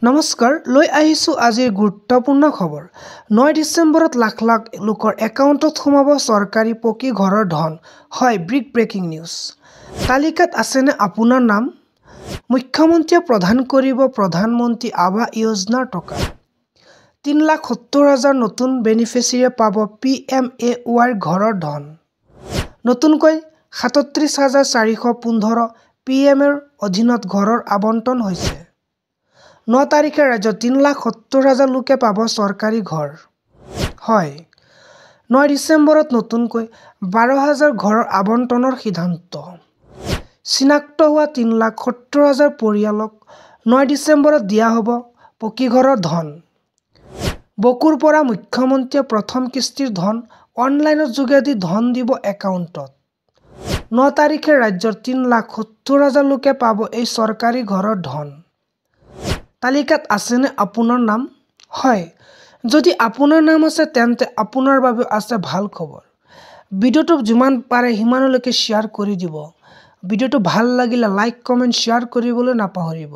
নমস্কাৰ, লৈ আহিছোঁ আজিৰ গুৰুত্বপূৰ্ণ খবৰ। 9 ডিচেম্বৰত লাখ লাখ লোকৰ একাউণ্টত সোমাব চৰকাৰী পকী ঘৰৰ ধন। হয়, বিগ ব্ৰেকিং নিউজ। তালিকাত আছেনে আপোনাৰ নাম? মুখ্যমন্ত্ৰীয়ে প্ৰদান কৰিব প্ৰধানমন্ত্ৰী আৱাস যোজনাৰ টকা। 3,70,000 নতুন বেনিফিচিয়াৰীয়ে পাব পি এম এ ৱাইৰ ঘৰৰ ধন। নতুনকৈ 37,415 পি এম এৰ অধীনত ঘৰৰ আবণ্টন হৈছে। 9 তাৰিখে ৰাজ্যত 3,70,000 লোকে পাব চৰকাৰী ঘৰ। হয়, 9 ডিচেম্বৰত নতুনকৈ 12,000 ঘৰৰ আবণ্টনৰ সিদ্ধান্ত। চিনাক্ত হোৱা 3,70,000 পৰিয়ালক 9 ডিচেম্বৰত দিয়া হ'ব পকী ঘৰৰ ধন। বকোৰ পৰা মুখ্যমন্ত্ৰীয়ে প্ৰথম কিস্তিৰ ধন অনলাইনৰ যোগেদি ধন দিব একাউণ্টত। 9 তাৰিখে ৰাজ্যৰ 3,70,000 লোকে পাব এই চৰকাৰী ঘৰৰ ধন। তালিকাত আছেনে আপোনাৰ নাম? হয়, যদি আপোনাৰ নাম আছে তেন্তে আপোনাৰ বাবে আছে ভাল খবৰ। ভিডিঅ'টো যিমান পাৰে সিমানলৈকে শ্বেয়াৰ কৰি দিব। ভিডিঅ'টো ভাল লাগিলে লাইক, কমেণ্ট, শ্বেয়াৰ কৰিবলৈ নাপাহৰিব।